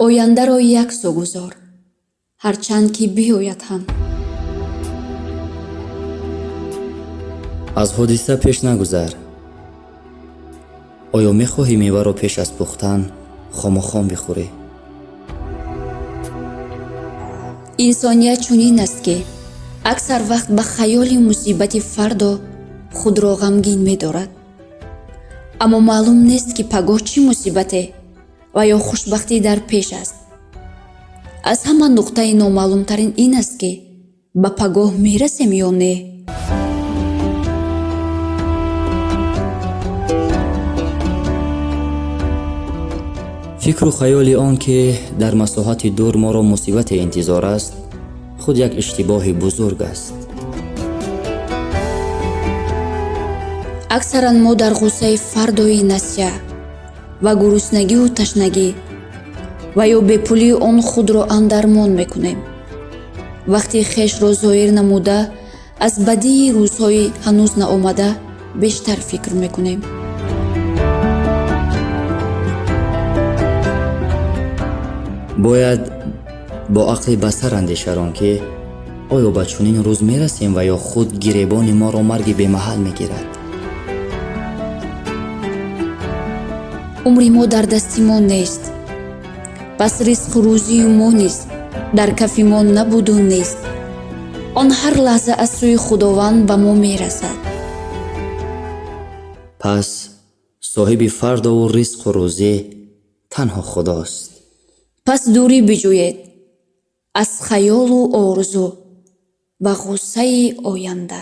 Ояндаро як сӯ гузор, ҳарчанд ки биёяд ҳам. Аз ҳодиса пеш нагузар. Оё мехоҳӣ меваро пеш аз пухтан хомохом бихӯрӣ? Инсоният чунин аст, ки аксар вақт ба хаёли мусибати фардо худро ғамгин медорад. Аммо маълум нест, ки пагоҳ чӣ мусибате ва ё хушбахтӣ дар пеш аст. Аз ҳама нуқтаи номаълумтарин ин аст, ки ба пагоҳ мерасем ё не. Фикру хаёли он, ки дар масоҳати дур моро мусибате интизор аст, худ як иштибоҳи бузург аст. Аксаран мо дар ғуссаи фардои насия ва гуруснагию ташнагӣ ва ё бепулии он худро андармон мекунем. Вақти хешро зоир намуда, аз бадии рӯзҳои ҳанӯз наомада бештар фикр мекунем. Бояд бо ақли басар андеша рон, ки оё ба чунин рӯз мерасем ва ё худ гиребони моро марги бемаҳал мегирад. Умри мо дар дасти мо нест, пас ризқу рӯзии мо низ дар кафи мо набуду нест. Он ҳар лаҳза аз сӯи Худованд ба мо мерасад. Пас соҳиби фардову ризқу рӯзӣ танҳо Худост. Пас дурӣ биҷӯед аз хаёлу орзу ва ғуссаи оянда.